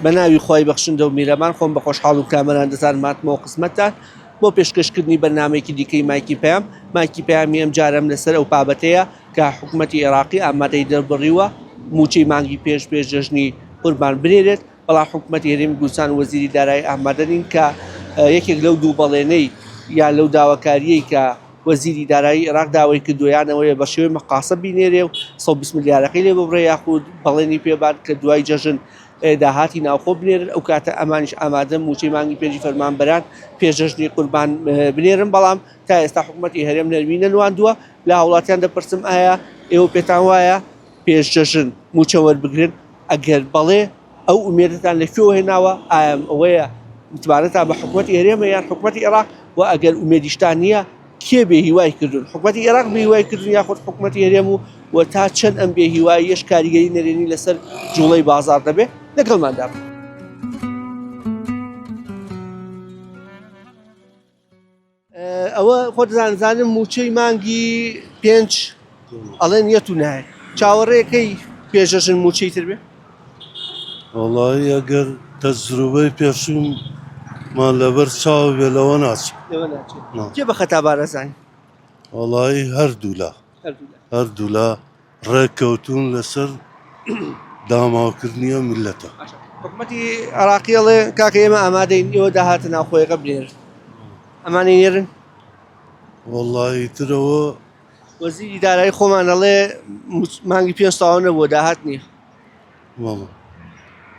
بە ناوی خوای بەخشندە و میرەبان خۆم بە خۆشحاڵ و کامەران دەزانم هاتمەوە قسمەتتان بۆ پێشکەشکردنی بەرنامەیەکی دیکەی مایکی پەیام. مایکی پەیامی ئەم جارەم لەسەر ئەو بابەتەیە کە حکومەتی عێراقی ئامادەی دەربڕیوە مووچەی مانگی پێش پێش جەژنی قوربان بنێرێت، بەڵام حکومەتی هەرێمی کوردستان و وەزیری دارایی ئامادە نین کە یەکێک لەو دوو بەڵێنەی یان لەو داواکارییەی کە وەزیری دارایی عێراق داوای کردووە یان ئەوەیە بە شێوەی مەقاسە بینێرێ و 120 ملیارەکەی لێ ببڕێ یاخود بەڵێنی پێبات کە دوای جەژن داهاتی ناوخۆ بنێرن ئەو کاتە ئەمانیش ئامادەن مووچەی مانگی پێنجی فەرمانبەران پێش جەژنی قوربان بنێرن بەڵام تا ئێستا حکوومەتی هەرێم نەرمی نەنواندووە لە هاوڵاتیان دەپرسم ئایا ئێوە پێتان وایە پێش جەژن مووچە وەربگرن ئەگەر بەڵێ ئەو ئومێدەتان لە کوێوە هێناوە ئایا ئەوەیە متمانەتان بە حکوومەتی هەرێمە یان حکوومەتی عێراق و ئەگەر ئومێدیشتان نییە کێ بێ هیوای کردوون حکوومەتی عێراق بێ هیوای کردوون یاخود حکوومەتی هەرێم و و تا چەند ئەم بێ هیواییەش کاریگەری نەرێنی لەسەر جوڵەی بازاڕ دەبێت لەگەڵماندا بن. ئەوە خۆت زانزانم موچەی مانگی پێنج ئەڵێن یەت و نایە چاوەڕێکەی پێشەژن موچەی تر بێ وەڵی ئەگەر تەجروبەی پێشوومان لەبەر چاو بێ لەوە ناچێت لەوە ناچێت کێ بە خەتابارەزانی وەڵی هەردوولا هەردوولا ڕێککەوتوون لەسەر داماوکردنی ئەم میللەتە. حکومەتی عێراقی ئەڵێ کاکە ئێمە ئامادەین ئێوە داهاتە ناوخۆیەکە بنێرن ئەمانەی نێرن؟ وەڵڵاهی ترەوە وەزیری دارایی خۆمان ئەڵێ مانگی پێنج تەواو نەبووە داهات نییە. وەڵا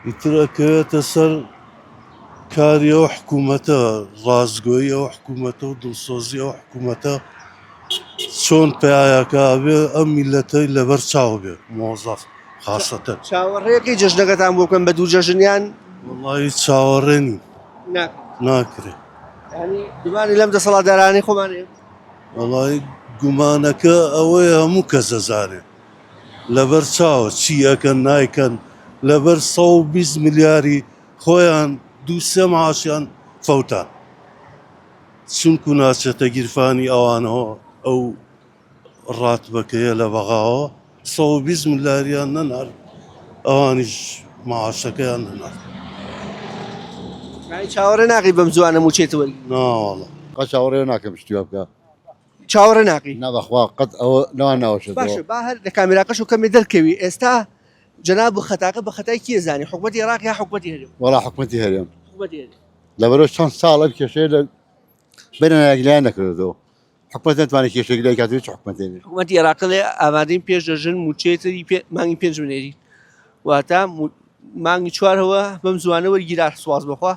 ئیتر ئەکەوێتە سەر کاری ئەو حکوومەتە ڕاستگۆیی ئەو حکوومەتە و دڵسۆزی ئەو حکوومەتە چۆن پیاکە ئەبێ ئەم میلەتەی لەبەر چاو بێ مۆزەف خاصەتەن چاوەڕێکەی جەژنەکەتان بۆ بکەن بە دوو جەژنیان وەڵی چاوەڕێ نیم ناکرێ ینی گومانی لەم دەسەڵاتدارانی خۆمان وەڵی گومانەکە ئەوەیە هەموو کەس دەزانێت لەبەر چاوە چی ئەکەن نایکەن لەبەر 120 ملیاری خۆیان دوو سێ معاشیان فەوتان چونکو ناچێتە گیرفانی ئەوانەوە ئەو ڕاتبەکەیە لە بەغاوە 120 ملیاریان نەنارد ئەوانیش معاشەکەیان نەنارد. یانی چاوەڕێ ناکەی بەم زووانە مووچەی تۆ وەرگری؟ ناوەڵا. قەت چاوەڕێ ناکەم شتی وا بکا. چاوەڕێ ناکەی؟ نا بەخوا قەت ئەوە لەوان ناوەشێتەوە. باشە با هەر لە کامێراکەش و کەمێ دەرکەوی ئێستا جەناب خەتاکە بە خەتای کێ زانی حکومەتی عێراق یا حکومەتی هەرێم؟ وەڵا حکومەتی هەرێم. حکومەتی هەرێم. لەبەرەوە چەند ساڵ ئەم کێشەیە لە بەینە یەکلایان نەکردەوە. حکومەت نەتوانێت کێشەیەک لای کات هیچ حکومەتێ بێ. حکومەتی عێراق دەڵێ ئامادەین پێش جەژن مووچەی تری پێ مانگی پێنج بنێرین واتە مانگی چوارەوە بەم زووانە وەرگیرا سواز بەخوا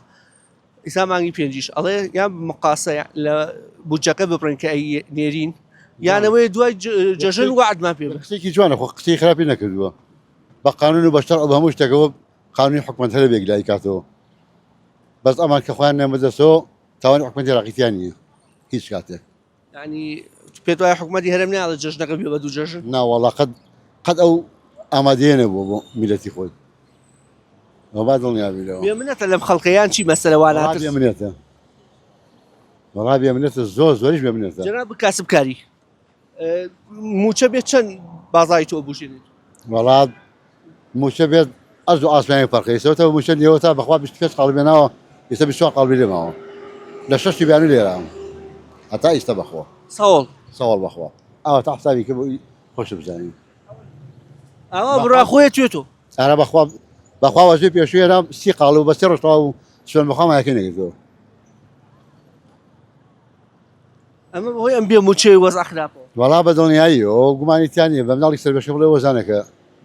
ئیسا مانگی پێنجیش ئەڵێ یان مقاسە لە بودجەکە ببڕین کە ئەی نێرین یانەوەی دوای جەژن وعدمان پێ بکە. قسەیەکی جوانە خۆ قسەی خراپی نەکردووە بە قانون و بە شەرع و بە هەموو شتێکەوە قانونی حکومەت هەر بێک لای کاتەوە بەس ئەمان کە خۆیان نێن بەدەستەوە تاوانی حکومەتی عێراقی تیا نییە هیچ کاتێک. یعنی پێت وایە حکومەتی هەرێم نایەڵێ جەژنەکە بێ بە دوو جەژن؟ نا وەڵا قەت قەت ئەو ئامادەیە نەبووە بۆ میلەتی خۆی ئەوە با دڵنیا بی لەوە. بێ منەتە لەم خەڵکە یان چی مەسەلە وا وەڵا ناترس؟ بێ منەتە وەڵا بێ منەتە زۆر زۆریش بێ منەتە. جەناب کاسبکاری مووچە بێت چەند بازاڕی تۆ بوژێنێت؟ وەڵا مووچە بێت ئەرز و ئاسمانی فەرقە ئێستا تا مووچە نیەوە تا بەخوا 25 قاڵبی ناوە ئێستا 24 قاڵبی لێ ماوە لە شەشی بیانو لێرام هەتا ئیستا بەخوا سەوڵ سەوڵ بەخوا ئاوا تا حسابی کە بۆ خۆش بزانین ئەوە بڕا خۆیە توێ تۆ ئارا بەخوا بەخوا وەزی پێشوێ رام سی قاڵ و بەسێ ڕۆژ تەواو سوێن بەخوا مایەکەی نەگرتەوە ئەمە بەهۆی ئەم بێ مووچەی وەزع خراپەوە. وەڵا بە دڵنیایی ئەوە گومانی تیا نییە بە مناڵی سەربەشە بڵێ وەزانەکە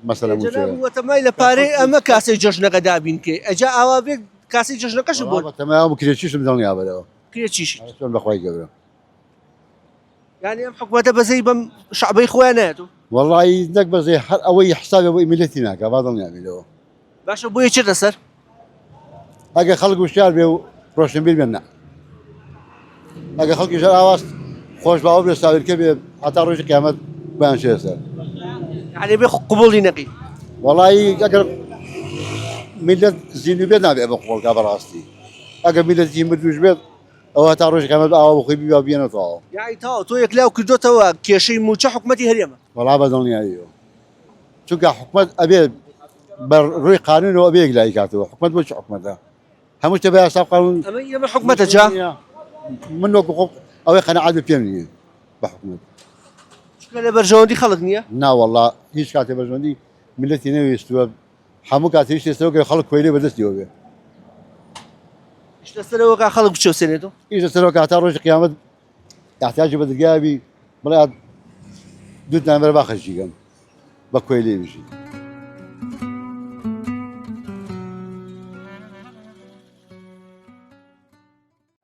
مەسەلە مووچەیە. جەناب وەتەمای لە پارەی ئەمە کاسەی جەژنەکە دابین کەی ئەجا ئاوا بێت کاسەی جەژنەکەشم بۆ. وەڵا بەتەمای ئەوم کرێچیشم دڵنیا بەرەوە. کرێچیشت. چۆن بەخوای گەورە. یانی ئەم حکومەتە بەزەی بەم شەعبەی خۆیان نایەتەوە. وەڵایی نەک بەزەی هەر ئەوەی حسابێ بۆ میللەتی ناکا با دڵنیا بی لەوە. باشە بۆیە چێتە سەر؟ ئەگەر خەڵک وشیار بێ و ڕۆشنبیر بێن نا ئەگەر خەڵکی ژەر ئاواست خۆش باوە بێ ساویلکە بێ هەتا ڕۆژی قیامەت بۆیان چێ سەر یعنی بێ قبوڵی نەکەی وەڵایی ئەگەر میلەت زیندوو بێت نابێ بە قبوڵکا بەڕاستی ئەگەر میلەتی مردوش بێت ئەوە تا ڕۆژی قیامەت ئاوا بخۆی بیبا بێنەتەوە یعنی تەواو تۆ یەکلاو کردۆتەوە کێشەی مووچە حکومەتی هەرێمە وەڵا بە دڵنیاییەوە چونکە حکومەت ئەبێ. بە ڕووی قانونەوە ئەبێ یەکلایی کاتەوە حکومەت بۆچی حکومەتە هەموو شتێ بە یاسا و قانون ئەمە ئێمە حکومەتە جا من وەکو خۆم ئەوەی قەناعەت بێ پێم نییە بە حکومەت چونکە لە بەرژەوەندی خەڵک نییە نا وەڵا هیچ کاتێ بەرژەوەندی میللەتی نەویستووە هەموو کاتێ هیچ لەسەرەوە کە خەڵک کۆیلەی بەدەستیەوە بێ ئیش لەسەرەوە کە خەڵک بچەوسێنێتەوە ئیش لەسەرەوە کە هەتا ڕۆژی قیامەت احتیاجی بە دەرگا بی بڵێ دوو دانبەر با خەرجی کەم بە کۆیلەی بژی.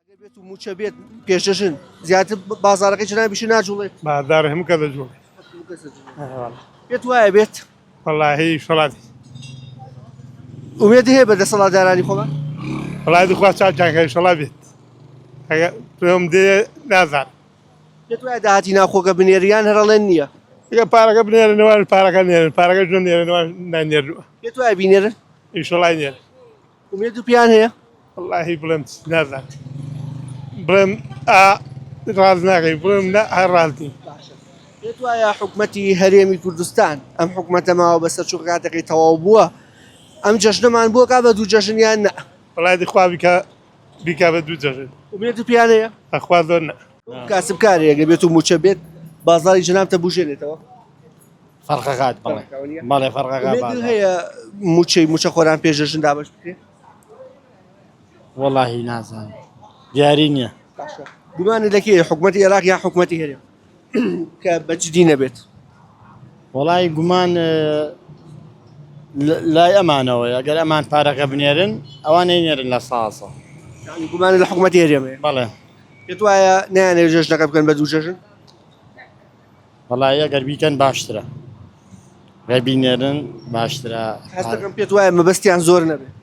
ئەگەر بێت و موچە بێت پێش جەژن زیاتر بازارەکەی جەنابیشی ناجوڵێت بازار هەموو کەس دەجوڵێت پێت وایە بێت وەڵاهی شڵات ئومێد هەیە بە دەسەڵاتدارانی خۆمان وەڵاهی دخوا چاکیان کە ئیشەڵا بێت ئەگەر پێم دێ نازانم پێت وایە داهاتی ناوخۆکە بنێریان هەرەڵێن نییە ئەگەر پارەکە بنێرنەوە پارەکە نێرن پارەکە جۆن نێرنەوە نانێرنەوە پێت وایە بینێرن ئیشەڵای نێرن ئومێد و پێیان هەیە؟ وەڵاهی بڵێم چ نازانم بڵێم ئا ڕاست ناکەی بڵێم نا هەر ڕاست نیم. باشە پێت وایە حکومەتی هەرێمی کوردستان ئەم حکومەتە ماوە بەسەر چوو کاتەکەی تەواو بووە ئەم جەژنەمان بۆ کا بە دوو جەژن یان نا؟ وەڵاهی دخوا بیکا بیکا بە دوو جەژن. ئومێد و پێیان هەیە؟ ئەخوا زۆر نا. کاسبکارێ ئەگەر بێت و مووچە بێت بازاڕی جەنابتە بوژێنێتەوە؟ فەرقەکات بەڵێ بەڵێ فەرقەکە ئومێدت هەیە مووچەی مووچەخۆران پێش جەژن دابەش بکرێت؟ وەڵاهی نازانم دیاری نییە. باشە گومانت لە کێیە حکومەتی عێراق یان حکومەتی هەرێم کە بە جدی نەبێت؟ وەڵی گومان لای ئەمانەوەیە ئەگەر ئەمان پارەکە بنێرن ئەوان نەینێرن لە سازە. یانی گومانت لە حکومەتی هەرێم هەیە؟ بەڵێ. پێت وایە نایانەوێت جەژنەکە بکەن بە دوو جەژن؟ وەڵایی ئەگەر بیکەن باشترە گەر بینێرن باشترە هەستەکەم پێت وایە مەبەستیان زۆر نەبێت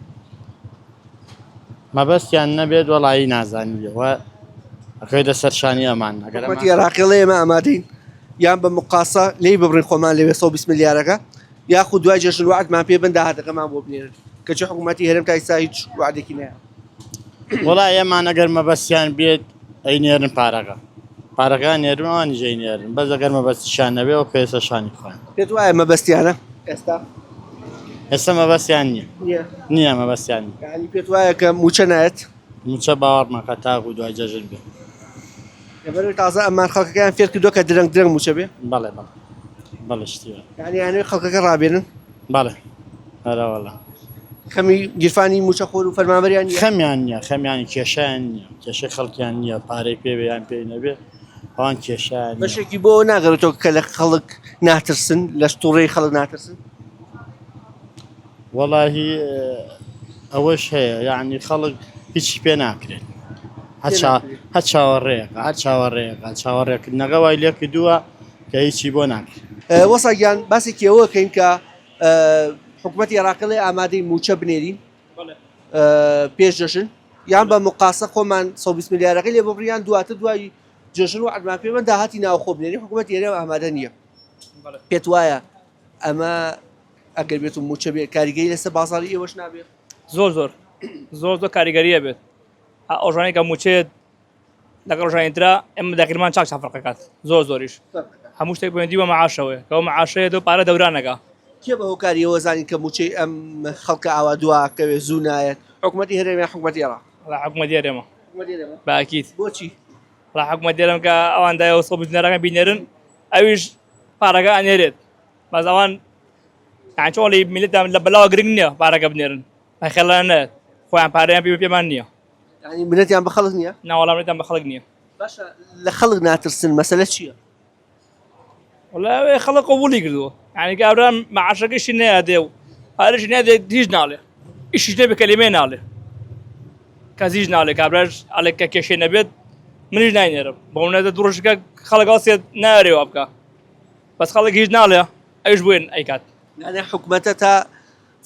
مەبەستیان نەبێت وەڵایی نازانی وە ئەکەوێتە سەر شانی ئەمان ئەگەر حکومەتی عێراقی ئەڵێ ئێمە ئامادەین یان بە مقاسە لێی ببڕین خۆمان لەوێ 120 ملیارەکە یاخود دوای جەژن وعدمان پێ بن داهاتەکەمان بۆ بنێرن کەچی حکوومەتی هەرێم تا ئیستا هیچ وعدێکی نایە وەڵا ئێمان ئەگەر مەبەستیان بێت ئەینێرن پارەکە پارەکە نێرن ئەوانیش ئەینێرن بەس ئەگەر مەبەستیشان نەبێ ئەو پێسە شانی خۆیان. پێت وایە مەبەستیانە ئێستا؟ ئێستا مەبەستیان نییە نییە نییە مەبەستیان نییە. یانی پێت وایە کە مووچە نایەت؟ مووچە باوەڕ مەکە تاکو دوای جەژن بێ. لەبەرئەوەی تازە ئەمان خەڵکەکەیان فێر کردووە کە درەنگ درەنگ مووچە بێ؟ بەڵێ بەڵێ بەڵێ شتی وا. یانی ئەیانەوێ خەڵکەکە ڕابێنن؟ بەڵێ ئەرەوەڵا. خەمی گیرفانی مووچەخۆر و فەرمانبەریان نییە؟ خەمیان نییە خەمیان کێشیان نییە کێشەی خەڵکیان نییە پارەی پێ بێ یان پێی نەبێ ئەوان کێشیان نییە. بەشێکی بۆ ناگەڕێتەوە کە لە خەڵک ناترسن لە توڕەی خەڵک ناترسن؟ وەڵاهی ئەوەش هەیە یعنی خەڵک هیچی پێ ناکرێت هەر چاوەڕێەکە هەر چاوەڕێەکە چاوەڕێکردنەکە وای لێ کردووە کە هیچی بۆ ناکرێت. وەسا گیان باسێکی ئەوە کەین کە حکومەتی عێراقی ڵێ ئامادەی مووچە بنێرین پێش جەژن یان بە مقاسە خۆمان 120 ملیارەکەی لێ ببڕیان دواتر دوای جەژن و عەرمان پێ داهاتی ناوخۆ بنێری حکوومەتی هەرێم ئامادە نییە پێت وایە ئەمە ئەگەر بێت و مووچە بێ کاریگەری لەسەر بازاری ئێوەش نابێت زۆر زۆر زۆر زۆر کاریگەریە بێت ئەو ژانێکە مووچێت لەگەڵ ڕۆژانی ترا ئێمە داخیلمان چاک چاک فەرقەکات زۆر زۆریش هەموو شتێک پەیوەندی بە معاشەوەیە کەەوە معاشەیە دۆ پارە دەورانەکە کێ بە هۆکاری ئەوە زانین کە مووچەی ئەم خەڵکە ئاوا دواکەوێ زوو نایەت حکوومەتی هەرێم یان حکوومەتی عێراق وەڵا حکوومەتی هەرێمە حکوومەتی هەرێمە باکیت بۆچی وەڵا حکوومەتی هەرێم کە ئەوان دایەوە 120 دینارەکان بینێرن ئەویش پارەکە ئەنێرێت بەس ئەوان یان چۆڵی میللەتان لە بەلاوە گرنگ نییە پارەکە بنێرن خێڵیان نایەت خۆیان پارەیان پێ پێمان نییە یانی منەتیان بە خەڵک نییە؟ نا وەڵا منەتیان بە خەڵک نییە. باشە لە خەڵک ناترسن مەسەلە چییە؟ وەڵا ئەوێ خەڵک قبوڵی کردووە یانی کابرا مەعاشەکەشی نەیادێ و پارەشی نادێ هیچ ناڵێ ئیشیش نەبێ کەلیمەی ناڵێ کەس هیچ ناڵێ کابراش ئەڵێ کە کێشەی نەبێت منیش ناینێرم بۆ منەتە دوو ڕۆژەکە خەڵک هەڵسێت نایەرێ وا بکا بەس خەڵک هیچ ناڵێ ئەویش بۆیە ئەیکات. یانی حکومەتە تا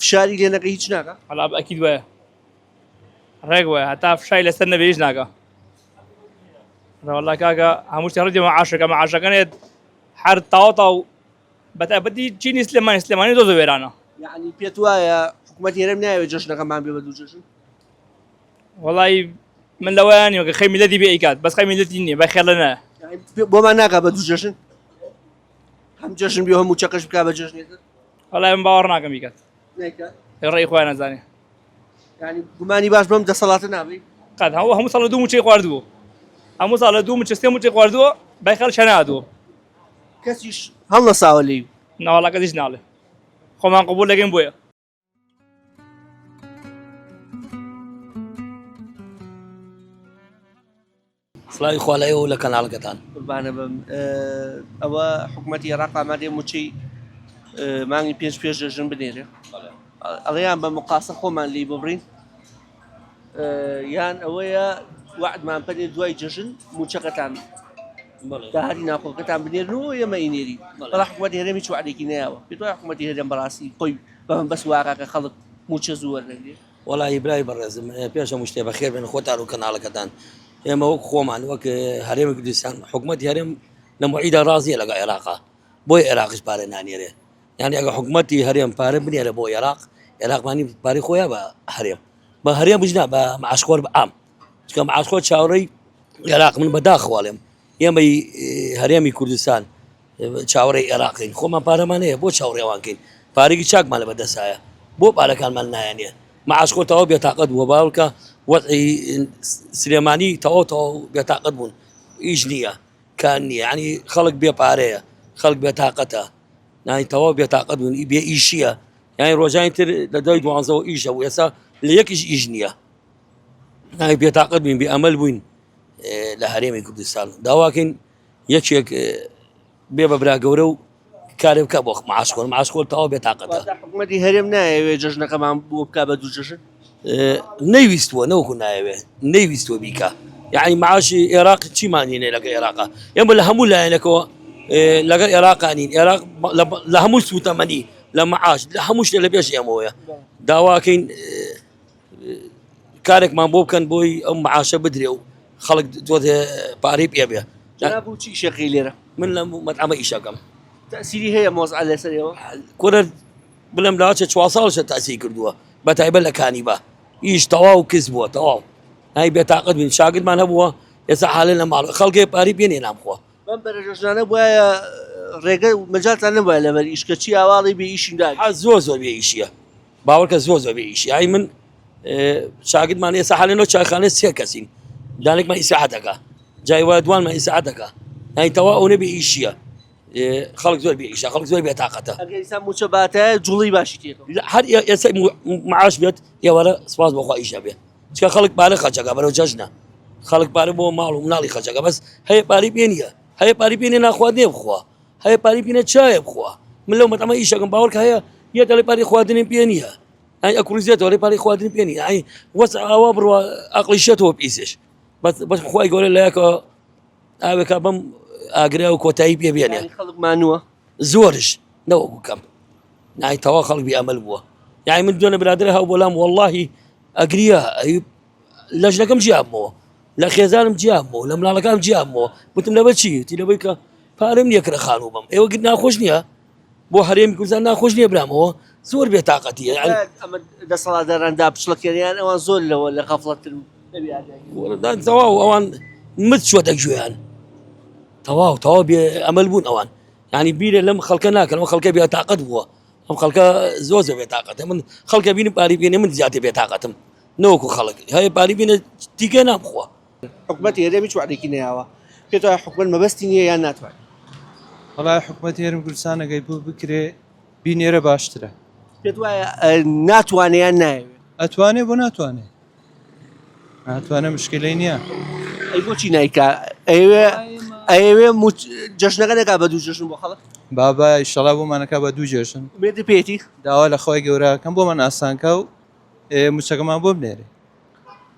فشاری لێ نەکەی هیچ ناکا؟ وەڵا ئەکید وایە. ڕێک وایە هەتا فشای لەسەر نەبێ هیچ ناکا وەڵا کاکە هەموو شتێ ڕێدی معاشەکە معاشەکە نێت هەر تاو تاو بەتایبەتی چینی سلێمانی سلێمانی زۆر زۆر وێرانە یعنی پێت وایە حکوومەتی هەرێم ناوێت جەژنەکەمان بێ بە دوو جەژن وەڵی من لەوەیان نیوە کە خەی میلەتی بێ ئەیکات بەس خەی میلەتی نییە بە خێڵە نە یعنی بۆمان ناکا بە دوو جەژن هەم جەژن بێ هەموو چەقش بکا بە جەژنێتر وەڵای من باوەڕ ناکەم بیکات. ڕێی خۆیان نەزانێ یعنی گومانی باش بەم دەسەڵاتە نابی قەت هەموو هەموو ساڵ دوو موچەی خواردووە هەموو ساڵ دوو موچە سێ موچەی خواردووە بای خەڵک نادووە کەسیش هەڵنەساوە لێی ناوەڵا کەسیش ناڵێ خۆمان قبول دەکەین بۆیە سڵاوی خوا لە ئێوە و لە کەناڵەکەتان. قوربانە بم ئەوە حکومەتی عێراق ئامادەیە موچەی مانگی پێنج پێش جەژن بنێرێ ئەڵێیان بە مقاسە خۆمان لی ببڕین یان ئەوەیە وعدمان پەنێ دوای جەژن موچەکەتان داهاتی ناخۆکەتان بنێرن و ئێمە ئینێری بەڵام حکومەتی هەرێم هیچ وعدێکی نەیاوە پێت وایە حکومەتی هەرێم بەڕاستی خۆی بەمن بەس واقعەکە خەڵک موچە زوو وەردەگرێ وەڵاهی برای بەڕێزم پێش هەموو شتێ بەخێر بێن خۆتان و کەناڵەکەتان ئێمە وەک خۆمان وەک هەرێمی کوردستان حکومەتی هەرێم لە موعیدا ڕازیە لەگەڵ عێراقا بۆی عێراقیش پارە نانێرێ یعنی ئەگە حکومەتی هەرێم پارە بنێرە بۆ عێراق عێراقمانی پارەی خۆیان بە هەرێم بە هەرێم بژنا بە معاشخۆر بە عام چکە معاشخۆر چاوەڕێی عێراق من بەداخواڵێم ئێمەی هەرێمی کوردستان چاوەڕێی ئێراقین خۆمان پارەمان هەیە بۆ چاوەڕێی ئەوان کەین پارێکی چاکمان لە بەردەستایە بۆ پارەکانمان نایەنێ معاش خۆ تەواو بێتاقەت بووە باوەڕکە وەزعی سلێمانی تەواو تەواو بێتاقەت بوون ئیش نییە کار نییە ینی خەڵک بێ پارەیە خەڵک بێتاقەتە نانی تەواو بێتاقەت بوون بێ ئیشیە یانی ڕۆژانی تر لە دوای دوانزەوە ئیشە و ئێستا لە یەکیش ئیش نییە ناوی بێتاقەت بووین بێ ئەمەل بووین لە هەرێمی کوردستان داواکەین یەکێک بێ بە برا گەورە و کارێ بکە بۆ معاش خۆر معاش خۆر تەواو بێتاقەتە حکومەتی هەرێم نایەوێ جەژنەکەمان بۆ بکا بە دوو جەژن نەیویستووە نەوەکو نایەوێ نەیویستووە بیکا یعنی معاشی عێراق چیمان هینێ لەگە عێراقا ئێمە لە هەموو لایەنەکەەوە لەگەڵ عێراقانین عێراق لە هەموو سوتەمەنی لە معاش لە هەموو شتێ لە پێش ئێمەوەیە داواکەین کارێکمان بۆ بکەن بۆی ئەو معاشە بدرێ و خەڵک تۆزێ پارەی پێ بێ. جەناب و چی ئیشەکەی لێرە؟ من لە مەتعەمە ئیشەکەم. تەئسیری هەیە مۆزعە لەسەر ئێوە؟ کورە بڵێم لاچە چوار ساڵشە تەئسیری کردووە بە تایبەت لە کانیبا ئیش تەواو کز بووە تەواو ئای بێتاقەت بین شاگردمان هەبووە ئێستا حالێ لە ماڵ خەڵکێ پارەی پێ نییە نان بخوا. بەم بەرەژەژنانە بوایە ڕێگە مەجالتان نەبوایە لەبەر ئیش کە چی ئاواڵی بێ ئیشیم دابی. زۆر زۆر بێ ئیشیە. باوەڕکە زۆر زۆر بێ ئیشی ئای من شاگردمان ئێستا حالێنەوە چایخانە سێ کەسین دانێکمان ئیسراحەت دەکا جای وایە دوانمان ئیسراحەت دەکا یانی تەوا ئەو نەبێ ئیشیە خەڵک زۆر بێ ئیشە خەڵک زۆر بێ تاقەتە ئەگەر ئینسان مووچە باتایە جوڵەی باشی تێکەوت هەر ئێستا معاش بێت ئێوارە سپاس بۆ خوا ئیشە بێ چکە خەڵک پارە خەرجەکە بەرەو جەژنە خەڵک پارە بۆ ماڵ و مناڵی خەرجەکە بەس هەیە پارەی پێ نییە هەیە پارەی پێ نییە ناخواردنێ بخوا هەیە پارەی پێ نیە چایە بخوا من لەو مەتعەمە ئیشەکەم باوەڕکە هەیە یەک ئەڵێ پارەی خواردنیم پێ نییە ئەی ئەکوڕیزێتەوە ئەڵێ پارەی خواردنیم پێ نییە ئەی وەس ئاوا بڕوا ئەقڵی شێتەوە پیسش بەس بەس خوای گەورە لایەکەوە ئاوێکا بەم ئاگرە و کۆتایی پێ بێنێ یانی خەڵک مانووە زۆرش نەوەکو کەم نای تەوا خەڵک بێ ئەمەل بووە یانی من دوێنێ برادەرە هەو بۆلام وەڵڵاهی ئەگریا ئەی لە ژنەکەم جیابمەوە لە خێزانم جیابمەوە لە مناڵەکانم جیابمەوە وتم لەبەر چی وتی لەبەر کە پارەم نییە کرە خانوو بم ئێوە گرت ناخۆش نییە بۆ هەرێمی کوردستان ناخۆش نییە برامەوە زۆر بێتاقەتیە یعنی ئەمە دەسەڵاتداران دابچڵەکێنیان ئەوان زۆر لەوە لە غەفڵەتتر و لەوێ ئاگای وەڵا تەواو ئەوان مت چووەتە گوێیان تەواو تەواو بێ ئەمەل بوون ئەوان یعنی بیرە لەم خەڵکە ناکەن ئەو خەڵکە بێتاقەت بووە ئەم خەڵکە زۆر زۆر بێتاقەتە من خەڵکە بینم پاری بێنێ من زیاتر بێتاقەتم نەوەکو خەڵک هەیە پاری بینە تیکە نامخوا. حکومەتی هەرێم هیچ وەعدێکی نەیاوە، پێت وایە حکومەت مەبەستی نییە یان ناتوانێت؟ وەڵا حکومەتی هەرێم کوردستان ئەگەر بۆ بکرێ بینێرە باشترە. پێت وایە ناتوانێ یان نایەوێ؟ ئەتوانێ بۆ ناتوانێ؟ ناتوانێ مشکلەی نییە. ئەی بۆچی نایکا؟ ئەیەوێ ئەیەوێ جەژنەکە نەکا بە دوو جەژن بۆ خەڵک؟ بابا ئیشەڵا بۆمان ئەکا بە دوو جەژن. ئومێدت پێیەتی؟ داوا لە خوای گەورە ئەکەم بۆمان ئاسان کا و موچەکەمان بۆ بنێرێ.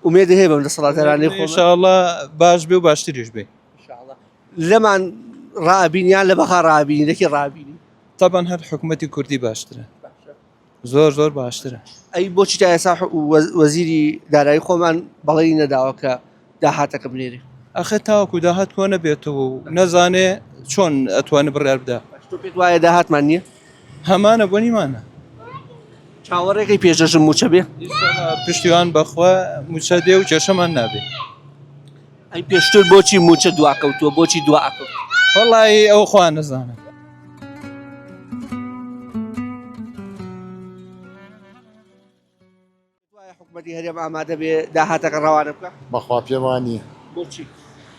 ئومێد هەیە بەم دەسەڵاتدارانەی خۆمان؟ ئینشاڵڵا باش بێ و باشتریش بێ. ئینشاڵڵا. لەمان ڕابین یان لە بەغا ڕابینی لەکی ڕابینی؟ تەبەن هەر حکوومەتی کوردی باشترە. زۆر زۆر باشترە. ئەی بۆچی تا ئێستا وەزیری دارایی خۆمان بەڵێنی نەداوە کە داهاتەکە بنێرێ؟ ئەخە تاوەکو داهات کۆ نەبێتەوە و نەزانێ چۆن ئەتوانێ بڕیار بدا. تۆ پێت وایە داهاتمان نییە؟ هەمانە بۆ نیمانە. چاوەڕێکەی پێش جەژن مووچە بێ؟ پشتیوان بەخوا مووچە دێ و کێشەمان نابێ. ئەی پێشتر بۆچی مووچە دواکەوتووە بۆچی دوا ئەکەوت؟ وەڵایی ئەو خوا نەزانم. حکومەتی هەرێم ئامادە بێ داهاتەکە ڕەوانە بکا؟ بەخوا پێم وا نییە. بۆچی؟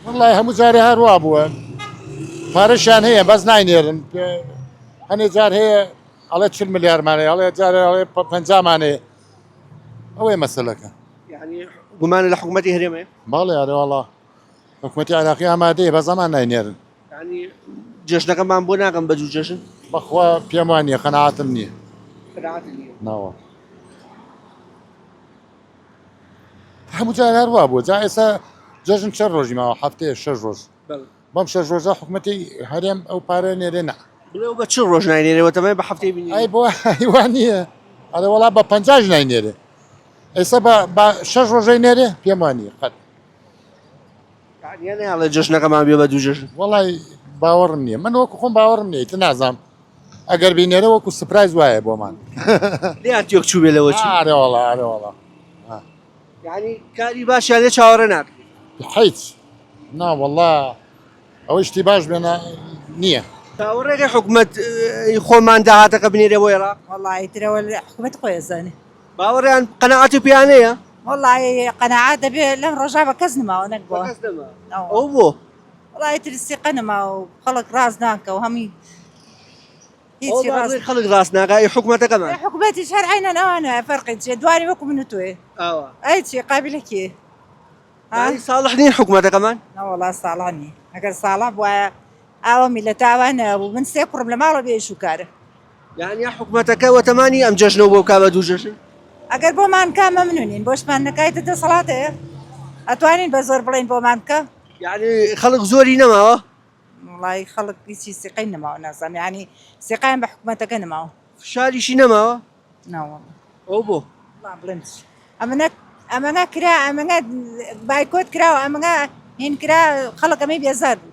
وەڵای هەموو جارێ هەر وا بووە پارەشیان هەیە بەس ناینێرن هەنێ جار هەیە ئەڵێ چل ملیارمان هەیە ئەڵێ جارێ ئەڵێ پەنجامان هەیە ئەوەیە مەسەلەکە. یعنی گومانە لە حکومەتی هەرێم هەیە؟ بەڵێ ئەرێ وەڵا حکومەتی عێراقی ئامادەیە بەس ئەمان ناینێرن. یعنی جەژنەکەمان بۆ ناکەم بە دوو جەژن؟ بەخوا پێم وا نییە قەناعەتم نییە. قەناعەتت نییە؟ ناوەڵا. هەموو جار هەر وا بووە جا ئێستا جەژن چەند ڕۆژی ماوە هەفتەیە شەش ڕۆژ بەم شەش ڕۆژە حکوومەتی هەرێم ئەو پارە نێرێ نا بڵێ بە چ ڕۆژ ناینێرەوە تەمای بە هەفتەی بینی ئەی بۆ وا نییە ئەرێ وەڵا بە پەنجاش ناینێرێ ئێستا بە شەش ڕۆژەی نێرێ پێم وان نییە قەت ناڵێ جەژنەکەمان بێ بە دوو جەژن وەڵای باوەڕم نییە من وەکو خۆم باوەڕم نییە ئیتر نازانم ئەگەر بینێرە وەکو سپرایز وایە بۆمان لێیان تێک چوو بێ لەوە چی ئارێ وەڵا ئارێ وەڵا یعنی کاری باشیان لێ چاوەڕێ ناکرێت هیچ نا وەڵا ئەوەی شتی باش بێنە نییە چاوەڕێکە حکومەت خۆمان داهاتەکە بنێرێ بۆ عێراق وەڵی ترەوە حکومەت خۆی ئەزانێ باوەڕیان قەناعەت و پێیانەیە وەڵی قەناعەت دەبێ لەم ڕۆژا بە کەس نماوە نەک بۆ ئەو بۆ وەڵی تر سیقە نەماوە و خەڵک ڕاست ناکە و هەمی هیچی ڕاست خەڵک ڕاست ناکە ئەی حکومەتەکەمان حکومەتیش هەر عینەن ئەوانە فەرقی چیە دوانی وەکو من و تۆیە ئاوا ئەی چی قابلە کێ یانی ساڵح نین حکومەتەکەمان؟ نەوەڵا ساڵح نین ئەگەر ساڵح بوایە ئاوا میللەتە ئاوا نەبوو من سێ کوڕم لە ماڵەوە بێ ئیش و کارە. یانی حکومەتەکە وەتەمانی ئەم جەژنەو بۆ بکا بە دوو جەژن؟ ئەگەر بۆمان بکا مەمنونین بۆشمان نەکایتە دەسەڵات هەیە ئەتوانین بە زۆر بڵێین بۆمان بکە. یانی خەڵک زۆری نەماوە؟ وەڵایی خەڵک هیچی سیقەی نەماوە نازانم یانی سیقەیان بە حکومەتەکە نەماوە. فشاریشی نەماوە؟ ناوەڵا. ئەوە بۆ؟ وەڵا بڵێم چی ئەمنە ئەمەنە کرا ئەمەنە بایکۆت کراوە ئەمەنە هین کرا خەڵک ئەمەی بێزار بوو.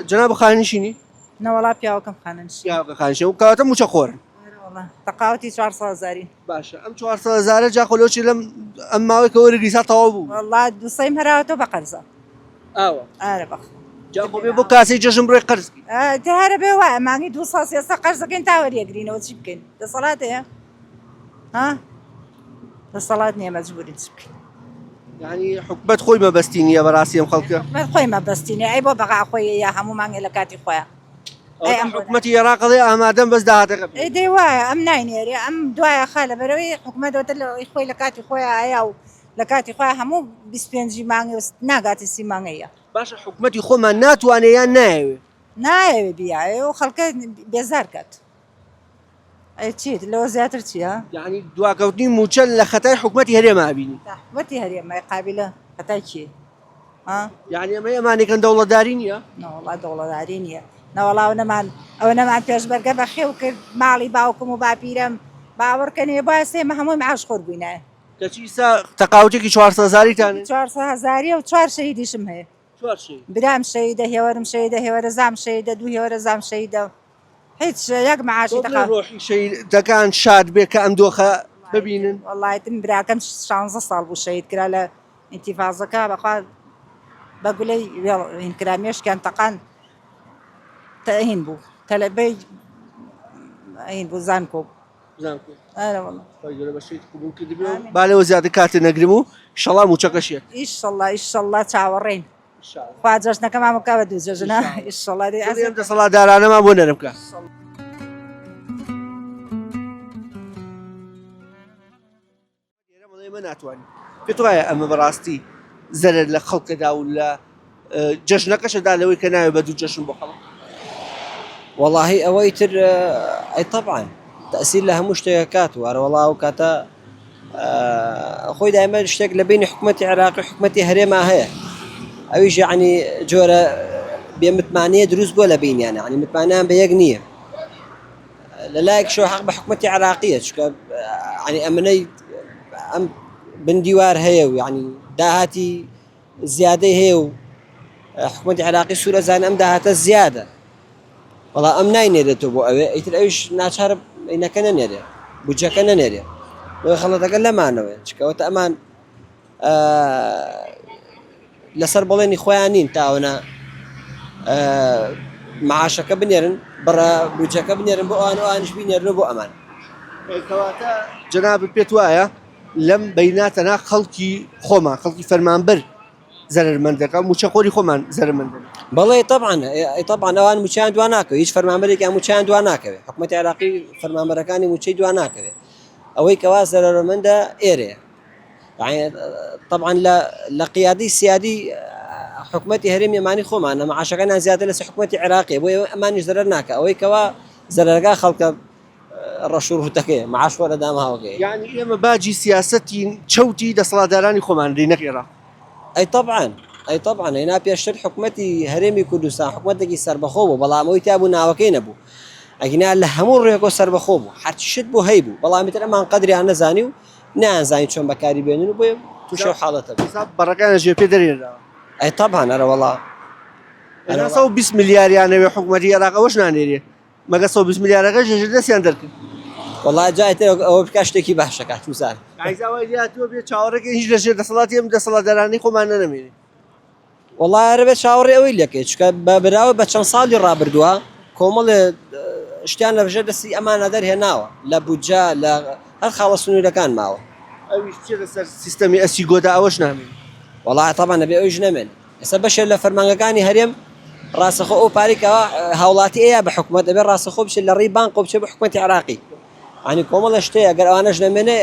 جەناب خانەنشینی؟ نەوەڵا پیاوەکەم خانەنشینە. پیاوەکە خانەنشینە و کەواتە مووچەخۆرن. ئەرێ وەڵا تەقاوتی 400 هەزارین. باشە ئەم 400 هەزارە جا خۆ لۆچی لەم ئەم ماوەی کە وەرگری سا تەواو بوو. وەڵا دووسەیم هەراوەتەوە بە قەرزە. ئاوا. ئارە بەخوا. جا خۆ بێ بۆ کاسەی جەژن بڕێ قەرز بکەی. تر هەرە بێ وایە مانگی 200 300 قەرز دەکەین تا وەریەگرینەوە چی بکەین دەسەڵات هەیە ها دەسەڵات نییە مەجبورین چ بکەین. یعنی حکومەت خۆی مەبەستی نییە بەڕاستی ئەم خەڵکە. حکومەت خۆی مەبەستی نییە ئەی بۆ بەغا خۆی یا هەموو مانگێ لە کاتی خۆیان. ئەی ئەم حکومەتی عێراق ئەڵێ ئامادەم بەس داهاتەکە ئەی دەی وایە ئەم ناینێرێ ئەم دوایە خا لەبەرەوەی حکومەت وتە خۆی لە کاتی خۆیان ئایا و لە کاتی خۆیان هەموو 25 مانگی و ناگاتی سی مانگەیە. باشە حکومەتی خۆمان ناتوانێ یان نایەوێ؟ نایەوێ بیاوێ و خەڵکە بێزار کات. ئەی چیت لەوە زیاتر چییە؟ یعنی دواکەوتنی مووچە لە خەتای حکومەتی هەرێمە ئەبینی. حکومەتی هەرێمە قابیلە خەتای کێ؟ ها؟ یعنی ئەمە ئەمانێکن دەوڵەتداری نییە؟ نەوەڵا دەوڵەتداری نییە. نەوەڵا ئەو نەمان ئەو نەمان پێشمەرگە بەخێو کرد ماڵی باوکم و باپیرەم باوەڕکەن ئێ باسێ ئێمە هەمووی معاش خۆر بووینایە. کەچی ئیستا تەقاوتێکی 400 هەزاریتان هەیە؟ 400 هەزاریە و چوار شەهیدیشم هەیە. چوار شەهید. برام شەهیدە، هێوەرم شەهیدە، هێوەرەزام شەهیدە، دوو هێوەرەزام شەهیدە. هیچ یەک معاشی بۆ بڵێ تەقا. ڕۆحی شەهیدەکان شاد بێ کە ئەم دۆخە ببینن؟ وەڵای تم براکەم 16 ساڵ بوو شەهید کرا لە ئینتیفازەکە بەخوا بە گولەی وێڵ هین کرا مێشکیان تەقان تەهین بوو تەلەبەی هین بوو زانکۆ بوو. زانکۆ. ئەرێ وەڵا. خوای گەورە بە شەهید قبوڵ کردبێ و با لەوە زیاتر کاتت نەگرم و ئیشەڵا مووچەکەش یەت. ئیشەڵا ئیشەڵا چاوەڕێین. خوا جەژنەکەمان بکا بە دوو جەژنە ئیشەڵا دەی ئەم دەسەڵاتدارانەمان بۆ نەرم بکا. ئێمە ناتوانین پێت وایە ئەمە بەڕاستی زەرەر لە خەڵکەدا و لە جەژنەکەشەدا لەوەی کە ناوێ بە دوو جەژن بۆ خەڵک وەڵاهی ئەوەی تر ئەی تەبعەن تەئسیر لە هەموو شتێک کات و ئەرەوەڵا ئەو کاتە خۆی دایمە شتێک لە بینی حکوومەتتی عێراقی حکوومەتتی هەرێما هەیە ئەویش یعنی جۆرە بێمتمانەیە دروست بووە لە بینیان ینی متمانیان بە یەک نییە لە لایەک شۆ حەق بە حکوومەتتی عێراقیە چکە ینی ئەمنەی ئەم بندیوار هەیە و ینی داهاتی زیادەی هەیە و حکوومەتی عێراقی سوورە زان ئەم داهاتە زیادە وەڵا ئەم ناینێرێتەوە بۆ ئەوێ ئیتر ئەویش ناچارە اینەکە نەنێرێ بودجەکە نەنێرێ بۆیە خەڵەتەکە لەمانەوەیە چکەوەتە ئەمان لەسەر بەڵێنی خۆیان نین تاوەنە معاشەکە بنێرن بڕە بودجەکە بنێرن بۆ ئەوان ئەوانیش بینێرن بۆ ئەمان. کەواتە جەنابت پێت وایە لەم بەینە تەنها خەڵکی خۆمان خەڵکی فەرمانبەر زەرەرمەندەکە موچەخۆری خۆمان زەرەرمەندن. بەڵێ تەبعەن تەبعەن ئەوان موچەیان دوا ناکەوێت هیچ فەرمانبەرێکیان موچەیان دوا ناکەوێت حکوومەتی عێراقی فەرمانبەرەکانی موچەی دوا ناکەوێت ئەوەی کەوا زەرەرمەندە ئێرەیە طبعا لە قیادی سیادی حکوومەتی هەرێمی ئەمانی خۆمانە معاشەکانیان زیاتر لەسەر حکوومەتی عێراقی بۆ ئەمانیش زەرەر ناکە ئەوەی کەوا زەرەرەکە خەڵکە ڕەش و ڕووتەکەیە معاش خۆرە داماوەکەی. یانی ئێمە باجی سیاسەتی چەوتی دەسەڵاتدارانی خۆمان دەین نەک عێراق. ئەی تەبعەن ئەی تەبعەن هێنا پێشتر حکومەتی هەرێمی کوردستان حکومەتێکی سەربەخۆ بوو بەڵام ئەوی تیا بوو ناوەکەی نەبوو ئەگینا لە هەموو ڕوویەکەوە سەربەخۆ بوو هەرچی شت بوو هەیبوو بەڵام ئیتر ئەمان قەدریان نەزانی و نەیانزانی چۆن بەکاری بێنن و بۆیە تووشی ئەو حاڵەتە بوو. ئێستا بەڕەکان لە ژێر پێ دەرهێنراوە. ئەی تەبعەن ئەرەوەڵا ئەرەوەڵا. 120 ملیاریان ئەوێ حکومەتی عێراق ئەوەش نانێرێ. مەگەر 120 ملیارەکەش لەژێر دەستیان دەرکرد. وەڵا جا ئیتر ئەوە بکا شتێکی باشە کاک نزار. ئایزا وای لێهاتووە بێ چاوەڕێکەین هیچ لەژێر دەسەڵاتی ئەم دەسەڵاتدارانەی خۆمان نەمێنێ. وەڵا ئەرێ بێ چاوەڕێ ئەوەی لێکەی چونکە بە بەراورد بە چەند ساڵی ڕابردووە کۆمەڵێ شتیان لە ژێر دەستی ئەمانە دەرهێناوە لە بودجە لە هەر خاڵە سنوورەکان ماوە. ئەویش چێ لەسەر سیستەمی ئەسیگۆدا ئەوەش نامێنێ. وەڵا تەبعەن ئەبێ ئەویش نەمێنێ. ئێستا بەشێ لە فەرمانگەکانی هەرێم ڕاستەخۆ ئەو پارەی کە هاوڵاتی ئەیا بە حکومەت ئەبێ ڕاستەخۆ بچێت لە ڕێی بانقەوە بچێت بە حکومەتی عێراقی یانی کۆمەڵە شتەیە ئەگەر ئەوانەش نەمێنێ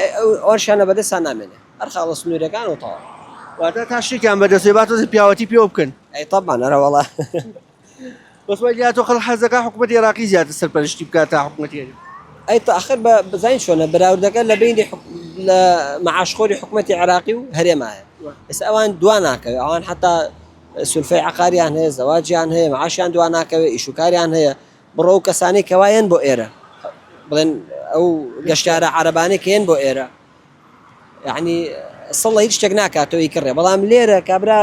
ئەوانشیان لە بەدەستان نامێنێ هەر خاڵە سنوورەکان و تەواو. واتە تا شتێکیان بەدەست بێ با تۆزێ پیاوەتی پێوە بکەن. ئەی تەبعەن ئەرەوەڵا. بەس وای لێهاتووە خەڵک حەز دەکات حکومەتی عێراقی زیاتر سەرپەرشتی بکات تا حکومەتی هەرێم. ئەی تۆ ئاخر بە بزانین چۆنە بەراوردەکە لە بەینی لە مەعاشخۆری حکومەتی عێراقی و هەرێمایە ئێستا ئەوان دوا ناکەوێت ئەوان حتا سولفەی عقاریان هەیە زەواجیان هەیە معاشیان دوا ناکەوێت ئیش و کاریان هەیە بڕۆ و کەسانی کەوایەن بۆ ئێرە بڵێن ئەو گەشتارە عربانەی کەێن بۆ ئێرە یعنی سڵ لە هیچ شتێک ناکاتەوە ئیکڕێ بەڵام لێرە کابرا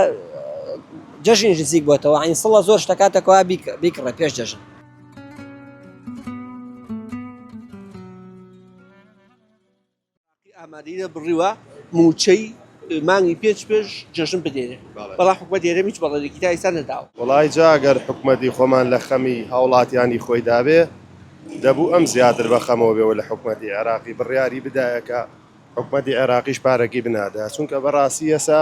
جەژنیش نزیک بۆتەوە عین سڵە زۆر شتەکاتەکەوا بیکڕێ پێش جەژن. ئامادەی بڕیوە مووچەی مانگی پێنج پێش جەژن بدێنێ بەڵام حکومەت هەرێم هیچ بەڵێنێکی تا ئێستا نەداوە. وەڵای جا گەر حکومەتی خۆمان لە خەمی هاوڵاتیانی خۆی دابێ دەبوو ئەم زیاتر بە خەمەوە بێ و لە حکومەتی عێراقی بڕیاری بدایە کە حکومەتی عێراقیش پارەکەی بنادە چونکە بەڕاستی ئێسا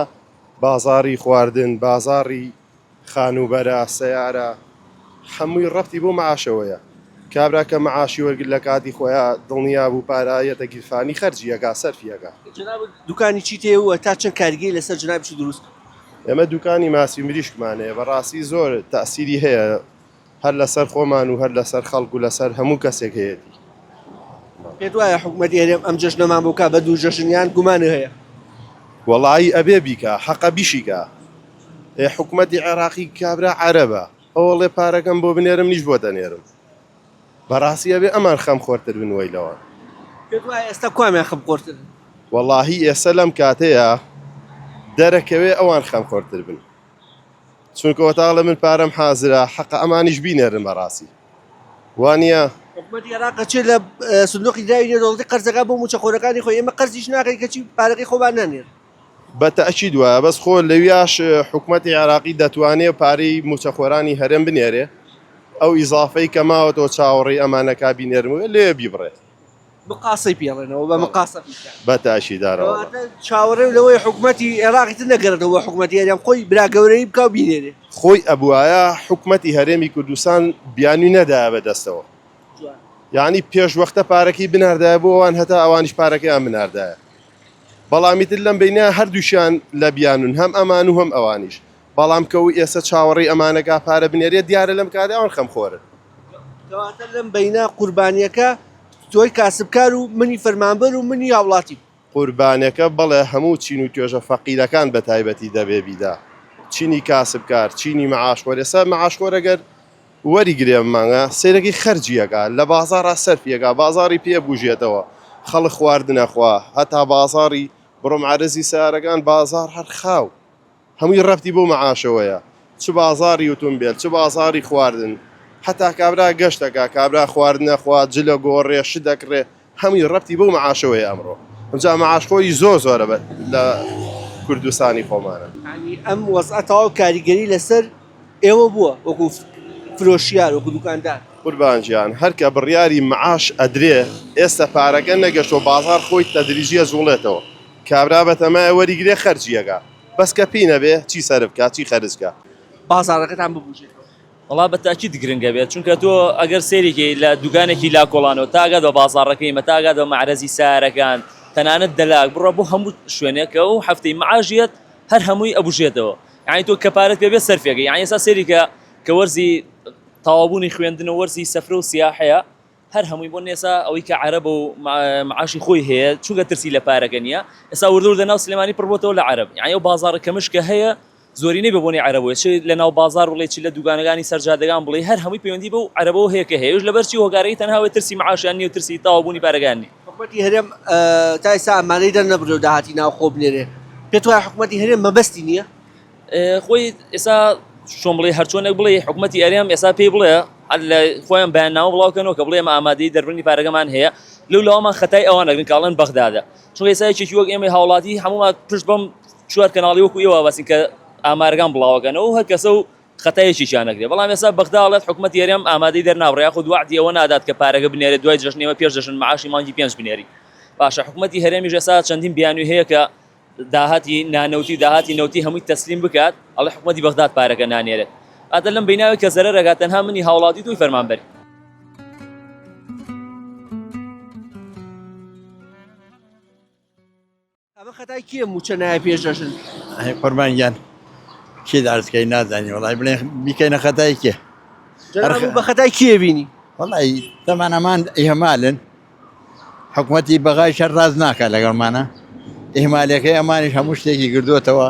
بازاڕی خواردن بازاڕی خانووبەرە سەیارە هەمووی ڕەبتی بۆ معاشەوەیە کابرا کە معاشی وەرگرت لە کاتی خۆیا دڵنیا بوو پارە یەتە گیرفانی خەرجی ئەکا سەرفی ئەکا. جەنابت دوکانی چیت هەیە و تا چەند کاریگەری لەسەر جەنابیشت دروست کردووە؟ ئێمە دوکانی ماسی و مریشکمان هەیە بەڕاستی زۆر تەئسیری هەیە هەر لەسەر خۆمان و هەر لەسەر خەڵک و لەسەر هەموو کەسێک هەیەتی. پێت وایە حکومەتی هەرێم ئەم جەژنەمان بۆ بکا بە دوو جەژن یان گومانت هەیە؟ وەڵایی ئەبێ بیکا حەقە بیشیکا ئێ حکومەتی عێراقی کابرا عەرەبە ئەوەڵێ پارەکەم بۆ بنێرە منیش بۆت ئەنێرم بەڕاستی ئەبێ ئەمان خەم خۆرتر بن وەی لەوان. پێت وایە ئێستا کوامیان خەم خۆرترن؟ وەڵاهی ئێسە لەم کاتەیا دەرەکەوێ ئەوان خەم خۆرتر بن. چونکە وەتا ئەڵێ من پارەم حازرە حەقە ئەمانیش بینێرن بەڕاستی وانە؟ حکومەتی عێراق ئەچێت لە سندوقی دراوی نێودەوڵەتی قەرزەکە بۆ مووچەخۆرەکانی خۆی ئێمە قەرزیش ناکەین کەچی پارەکەی خۆمان نانێرن. بە تەئکید وایە بەس خۆ لەویاش حکومەتی عێراقی دەتوانێ پارەی مووچەخۆرانی هەرێم بنێرێ ئەو ئیزافەی کە ماوەتەوە چاوەڕێی ئەمانەکا بینێرن و لێ بیبڕێت. مقاسەی پێڵێنەوە بە مقاسە بیکە. بە تاشیدارەوە. کەواتە چاوەڕێم لەوەی حکومەتی عێراقی تر نەگەڕێتەوە بۆ حکومەتی هەرێم خۆی برا گەورەیی بکا و بینێرێ. خۆی ئەبوایە حکومەتی هەرێمی کوردستان بیانوی نەدایە بە دەستەوە یانی پێش وەختە پارەکەی بناردایە بۆ ئەوان هەتا ئەوانیش پارەکەیان بناردایە بەڵام ئیتر لەم بەینە هەردووکیان لە بیانون هەم ئەمان و هەم ئەوانیش بەڵام کە و ئێستا چاوەڕێی ئەمانەکا پارە بنێرێت دیارە لەم کاتە ئەوان خەمخۆرن. کەواتە لەم بەینە قوربانیەکە تۆی کاسبکار و منی فەرمانبەر و منی هاوڵاتی. قوربانەکە بەڵێ هەموو چین و توێژە فەقیرەکان بە تایبەتی دەبێ بیدا چینی کاسبکار چینی مەعاشخۆر ئێستا مەعاشخۆر ئەگەر وەری گرێ مانگە سەیرەکەی خەرجی ئەکا لە بازاڕا سەرفی ئەکا بازاڕی پێ بوژێتەوە خەڵک خواردن ئەخوا هەتا بازاڕی بڕۆ معەرەزی سەیارەکان بازاڕ هەر خاو هەمووی ڕەبتی بەو مەعاشەوەیە چ بازاڕی ئوتومبێل چ بازاڕی خواردن هەتا کابرا گەشت ئەکا کابرا خواردن ئەخوا جل ئەگۆڕێ شت ئەکڕێ هەمووی ڕەبتی بەو مەعاشەوەیە ئەمڕۆ ئەمجا مەعاشخۆری زۆر زۆرە بە لە کوردستانی خۆمانە. یانی ئەم وەزعە تەواو کاریگەری لەسەر ئێوە بووە وەکو فرۆشیار وەکو دوکاندار؟ قوربان گیان هەر کە بڕیاری معاش ئەدرێ ئێستا پارەکە نەگەشتوە بازاڕ خۆی تەدریجی ئەجوڵێتەوە کابرا بەتەمایە وەریگرێ خەرجی ئەکا بەس کە پێی نەبێ چی سەرف کا چی خەرج کا. بازاڕەکەتان ببوژێتەوە. وەڵا بە تاکید گرنگە بێت چونکە تۆ ئەگەر سەیرێکی لە دوکانێکی لا کۆڵانەوە تا ئەگات بە بازاڕەکەی مە تا ئەگات بە مەعرەزی سارەکان تەنانەت دەلاک بڕە بۆ هەموو شوێنێک کە ئەو هەفتەی معاشیەت هەر هەمووی ئەبوژێتەوە یعنی تۆ کە پارەت پێ بێت سەرفێکە یعنی ئێستا سەیری کە کە وەرزی تەواوبوونی خوێندن و وەرزی سەفرە و سیاحەیە هەر هەمووی بۆ نێسا ئەوەی کە عەرەبە و معاشی خۆی هەیە چونکە ترسی لە پارەکە نییە ئێستا وردە وردە ناو سلێمانی پڕ بۆتەوە لە عەرەب یعنی ئەو بازاڕە کەمش کە هەیە زۆرینەی بە بۆنەی عەرەبەوە چ لە ناو بازاڕ بڵێی چ لە دوکانەکانی سەر جادەکان بڵێی هەر هەمووی پەیوەندی بەو عەرەبەوە هەیە کە هەیە ئەویش لەبەر چی هۆکارەکەی تەنها ئەوەیە ترسی معاشیان نییە و ترسی تەواوبوونی پارەکەیان نییە. حکومەتی هەرێم تا ئێستا ئامادەی دەرنەبڕیوە داهاتی ناوخۆ بنێرێ، پێت وایە حکومەتی هەرێم مەبەستی نییە؟ خۆی ئێستا چۆن بڵێ هەرچۆنێک بڵێ حکومەتی هەرێم ئێستا پێی بڵێ لە خۆیان بەیاننامە بڵاوکەنەوە کە بڵێ ئێمە ئامادەی دەربڕینی پارەکەمان هەیە لەو لاوەمان خەتای ئەوان ئەگرن کە ئەڵێن بەغدادە چونکە ئێستا یەکێکی وەک ئێمەی هاوڵاتی هەموومان پشت بەم چوار کەناڵی وەکو ئێوە بەسین کە ئامارەکان بڵاوەکەنەوە و هەر کەسە و خەتایەکیشیان نەکرێت بەڵام ئێستا بەغدا ئەڵێت حکومەتی هەرێم ئامادەی دەرنابڕێ یاخود وەعدی ئەوە نادات کە پارەکە بنێرێت دوای جەژن ئێمە پێش جەژن معاشی مانگی پێنج بنێری باشە حکومەتی هەرێمیش ئێستا چەندین بیانوی هەیە کە داهاتی نانەوتی و داهاتی نەوتی هەمووی تەسلیم بکات ئەڵێ حکومەتی بەغداد پارەکە نانێرێت ئاتە لەم بیناوی کە زەرەرەکات تەنها منی هاوڵاتی تۆی فەرمانبەری. ئەمە خەتای کێ موچە نایە پێش جەژن؟ ئەی قوربان گیان کێ دارسکەی نازانی وەڵی بڵێ بیکەینە خەتای کێ جەناب بە خەتای کێ بینی؟ وەڵی تەمان ئەمان ئیهمالن حکومەتی بەغای شەر ڕاز ناکا لەگەڵمانە ئیهمالەکەی ئەمانیش هەموو شتێکی گردوتەوە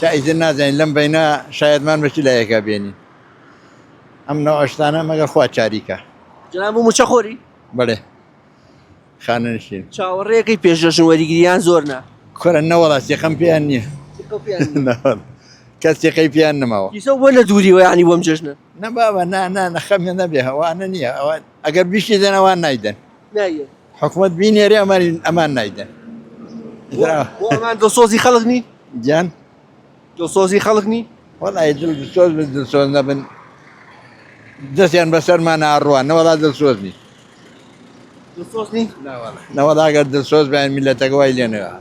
تا ئیتر نازانین لەم بینە شایەدمان بە چ لایەکە بێنین ئەم نەوە شتانە مەگەر خوا چاریکە جەناب موچە خۆری؟ بەڵێ خانەنشین. چاوەڕێکەی پێش جەژن وەریگری یان زۆر نا؟ کورە نەوەڵا سیقەم پێیان نییە. سیقەو پێیان نییە. نەوەڵا کەس سیقەی پێیان نەماوە. ئیسە بۆ لە دووریوە یانی بۆم جەژنە؟ نە بابە نا نا نە خەمیان نەبێ ئەوانە نییە ئەوان ئەگەر بیشی دەن ئەوان نایدەن. نایەن. حکومەت بینێرێ ئەمان ئەمان نایدەن. بۆ ئەمان دڵسۆزی خەڵک نین؟ گیان؟ دڵسۆزی خەڵک نین؟ وەڵی دڵ دڵسۆز بن دڵسۆز نەبن دەستیان بەسەرمان ئاڕوان نەوەڵا دڵسۆز نین. دڵسۆز نین؟ نەوەڵا ئەگەر دڵسۆز بن میلەتەکە وای لێ نەوە.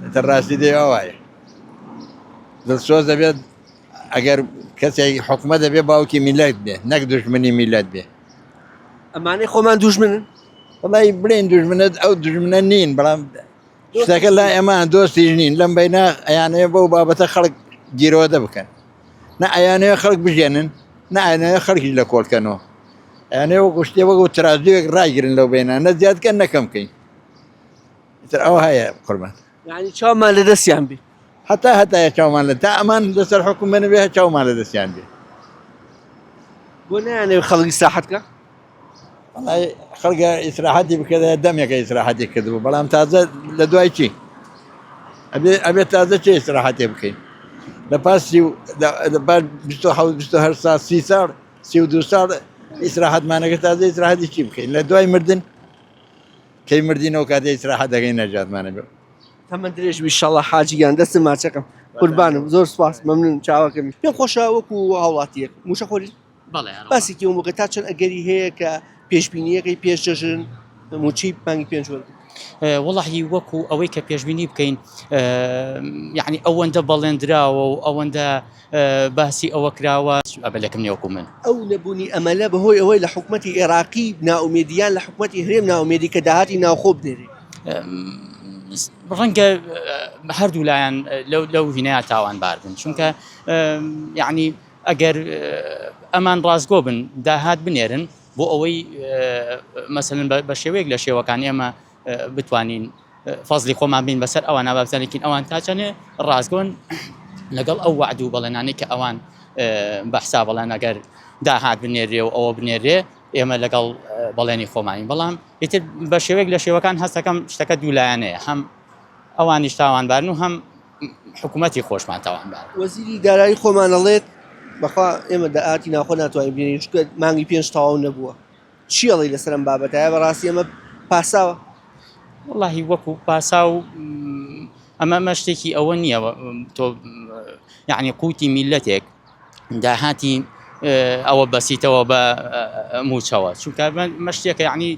ئیتر ڕاستی دێ ئەوایە. دڵسۆز دەبێت ئەگەر کەسێک حکومە دەبێت باوکی میلەت بێ نەک دوژمنی میلەت بێ. ئەمانەی خۆمان دوژمنن؟ وەڵی بڵێن دوژمنت ئەو دوژمنە نین بەڵام شتەکە لای ئەمان دۆستیش نین لەم بەینا ئەیانەیە بەو بابەتە خەڵک گیرۆدە بکەن نە ئەیانەیە خەڵک بژێنن نە ئەیانەیە خەڵکیش لە کۆڵکەنەوە ئەیانەیە وەکو شتێ وەکو ترازوێک ڕایگرن لەو بینە نە زیادکەن نەکەم بکەین تر ئەو هەیە قوربان یعنی چاومان لە دەستیان بێ هەتا هەتایە چاومان لە تا ئەمان لەسەر حکومە نەبێ چاومان لە دەستیان بێ بۆ نایانەوێ خەڵک ئیسراحەت کە وەڵای خەڵکە ئیسراحەتی بکردایە دەمێکە ئیسراحەتی کردبوو بەڵام تازە لە دوای چی ئەبێ ئەبێ تازە چێ ئیسراحەتێ بکەین لە پاس سی و لە پاش 27 28 ساڵ 30 ساڵ 32 ساڵ ئیسراحەتمانەکە تازە ئیسراحەتی چی بکەین لە دوای مردن کەی مردینەوە کاتێ ئیسراحەت دەکەین نەجاتمانە بێ تەمەن درێژ بی شەڵا حاجی گیان دەستم ماچەکەم قوربانم زۆر سپاس مەمنون چاوەکەم پێم خۆشە وەکو هاوڵاتیەک موچەخۆری بەڵێ ئەرەوە. باسێکی ئەو بکە تا چەند ئەگەری هەیە کە پێشبینیەکەی پێش جەژن موچەی مانگی پێنج وەرگری؟ وەڵاهی وەکو ئەوەی کە پێشبینی بکەین یعنی ئەوەندە بەڵێندراوە و ئەوەندە باسی ئەوە کراوە ئەبەلێکم نییە وەکو من. ئەو نەبوونی ئەمەلە بەهۆی ئەوەی لە حکومەتی ئێراقی نائومێدیان لە حکومەتی هەرێم نائومێدی کە داهاتی ناوخۆ بنێرێ. ڕەنگە هەردوو لایەن لەو هینەیە تاوانبار بن چونکە یعنی ئەگەر ئەمان ڕاستگۆ بن داهات بنێرن بۆ ئەوەی مەسەلەن بە شێوەیەک لە شێوەکان ئێمە بتوانین فەزلی خۆمان بین بەسەر ئەوان بابزانێکین ئەوان تا چەنێ ڕاستگۆن لەگەڵ ئەو وعد و بەڵێنانەی کە ئەوان بە حساب بەڵێن ئەگەر داهات بنێرێ و ئەوە بنێرێ ئێمە لەگەڵ بەڵێنی خۆمانین بەڵام ئیتر بە شێوەیەک لە شێوەکان هەستەکەم شتەکە دوولایەنەیە هەم ئەوانیش تاوانبارن و هەم حکوومەتی خۆشمان تاوانبار. وەزیری دارایی خۆمان ئەڵێت بەخوا ئێمە داهاتی ناوخۆ ناتوانین بینین چونکە مانگی پێنج تەواو نەبووە چی ئەڵێی لەسەر ئەم بابەتە ئایا بەڕاستی ئەمە پاساوە؟ وەڵاهی وەکو پاساو ئەمە ئەمە شتێکی ئەوە نییە تۆ یعنی قوتی میلەتێک داهاتی ئەوە بەسیتەوە بە موچەوە چونکە مەشتێکە یعنی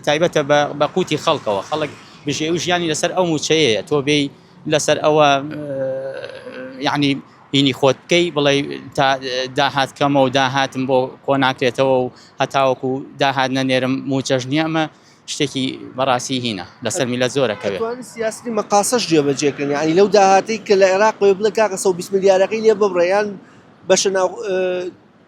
تایبەتە بە قوتی خەڵکەوە خەڵک بژێ و ژیانی لەسەر ئەو موچەیە تۆ بێی لەسەر ئەوە یعنی هینی خۆت بکەی بڵێ تا داهات کەمە و داهاتم بۆ کۆ ناکرێتەوە و هەتاوەکو داهات نەنێرم موچەش نییە ئەمە شتێکی بەڕاستی هینە لەسەر میلەت زۆر ئەکەوێ. ئەتوانن سیاسەتی مەقاسەش جێبەجێکەن یانی لەو داهاتەی کە لە عێراقەوە بڵێ کاکە 120 ملیارەکەی لێ ببڕە یان بەشە ناو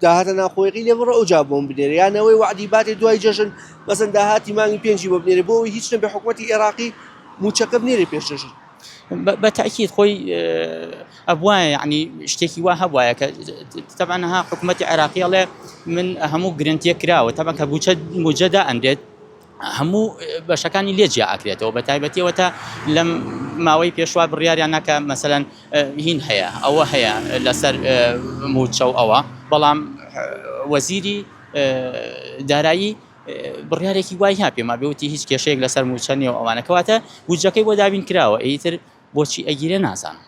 داهاتە ناوخۆیەکەی لێ بڕە ئەوجا بۆم بنێرە یان ئەوەی وەعدی باتێ دوای جەژن مەسەن داهاتی مانگی پێنجی بۆ بنێرێ بۆ ئەوەی هیچ نەبێ حکومەتی عێراقی مووچەکە بنێرێ پێش جەژن. بە تەئکید خۆی ئەبوایە یعنی شتێکی وا هەبوایە کە تەبعەن ها حکوومەتی عێراقی ئەڵێ من هەموو گرنتیە کراوە تەبعەن کە بوچە موجە دائەنرێت هەموو بەشەکانی لێ جیا ئەکرێتەوە بە تایبەتیەوە تا لەم ماوەی پێشوا بڕیاریان ناکە مەسەلەن هین هەیە ئەوە هەیە لەسەر موچە و ئەوە بەڵام وەزیری دارایی بڕیارێکی وای ها پێما بێ وتی هیچ کێشەیەک لەسەر موچە نییە و ئەوانە کەواتە بودجەکەی بۆ دابین کراوە ئیتر بۆچی ئەگیرێ نازانم.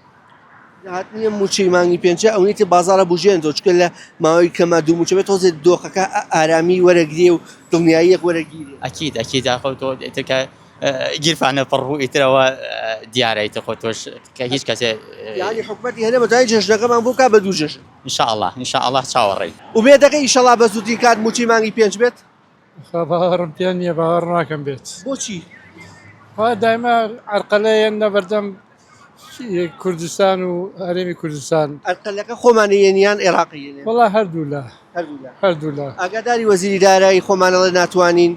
هاتنی ئەم مووچەی مانگی پێنجە ئەونەی تر بازاڕە بوژێنێتەوە چونکە لە ماوەی کەما دوو مووچە بێت تۆزێ دۆخەکە ئارامی وەرەگرێ و دڵنیاییەک وەرەگیرێ. ئەکید ئەکید ئاخۆ تۆ ئیتر کە گیرفانە پڕ بوو ئیترەوە دیارە ئیتر خۆ تۆش کە هیچ کەسێ یانی حکومەتی هەرێم ئەتوانێ جەژنەکەمان بۆ بکا بە دوو جەژن. ان شاء اللە ان شاء اللە چاوەڕێین. ئومێد دەکەی ئیشەڵا بە زووترین کات مووچەی مانگی پێنج بێت؟ خوا باوەڕم پێ نییە باوەڕ ناکەم بێت. بۆچی؟ خوا دایمە عەرقەلە یەننە بەردەم کوردستان و هەرێمی کوردستان. عەرقەلەکە خۆمان یەن یان عێراق یەنێ؟ وەڵا هەردوولا. هەردوولا. هەردوولا. ئاگاداری وەزیری دارایی خۆمان ئەڵێ ناتوانین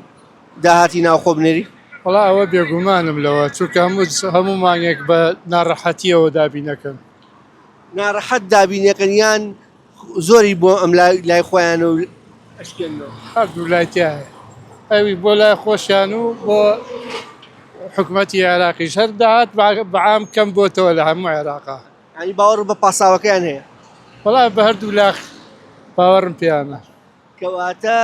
داهاتی ناوخۆ بنێرین؟ وەڵا ئەوە بێگومانم لەوە چونکە هەموو هەموو مانگێک بە ناڕەحەتیەوە دابینەکەن. ناڕەحەت دابینەکەن یان زۆری بۆ ئەم لای خۆیان و ئەشکێننەوە. هەردوو لای تیایە ئەوی بۆ لای خۆشیان و بۆ حکومەتی عێراقیش هەر داهات بەعام کەم بۆتەوە لە هەموو عێراقا. یانی باوەڕ بە پاساوەکەیان هەیە؟ وەڵا بە هەردوو لاخ باوەڕم پێیانە. کەواتە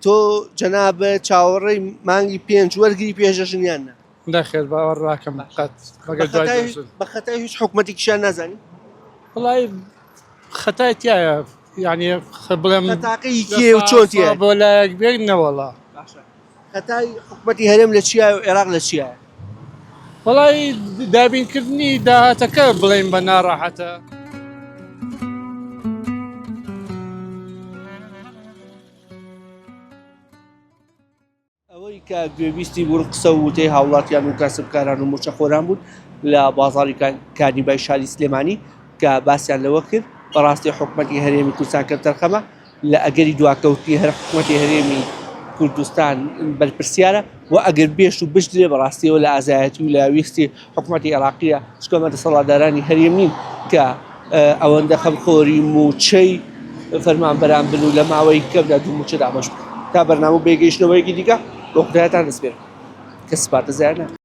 تۆ جەنابت چاوەڕێی مانگی پێنج وەرگری پێش جەژن یان نا؟ نەخێر باوەڕ ناکەم قەت مەگەر دوای جەژن. بە خەتای هیچ حکومەتێکیشیان نازانی؟ وەڵای خەتای تایە یعنی بڵێم خەتاکەی کێ و چۆن تایە؟ بۆ لایەک بێت نەوەڵا. باشە خەتای حکومەتی هەرێم لە چیایە و عێراق لە چیایە؟ وەڵای دابینکردنی داهاتەکە بڵێین بە ناڕەحەتە. ئەوەی کە گوێبیستی بوون قسە و وتەی هاوڵاتیان و کاسبکاران و موچەخۆران بوون لە بازاڕی کانیبای شاری سلێمانی کە باسیان لەوە کرد بەڕاستی حکومەتی هەرێمی کوردستان کەمتەرخەمە لە ئەگەری دواکەوتنی هەر حکومەتی هەرێمی کوردستان بەرپرسیارە و ئەگەر بێش و بشدرێ بەڕاستیەوە لە ئازایەتی و لە ویستی حکومەتی عێراقیە چونکە ئەمە دەسەڵاتدارانی هەرێم نین کە ئەوەندە خەمخۆری مووچەی فەرمانبەران بن و لە ماوەی کەمدا دوو مووچە دابەش بکەن تا بەرنامە و بێگەیشتنەوەیەکی دیکە بۆ خودایەتان دەسپێرم کە سپاردە زیان ناکەم.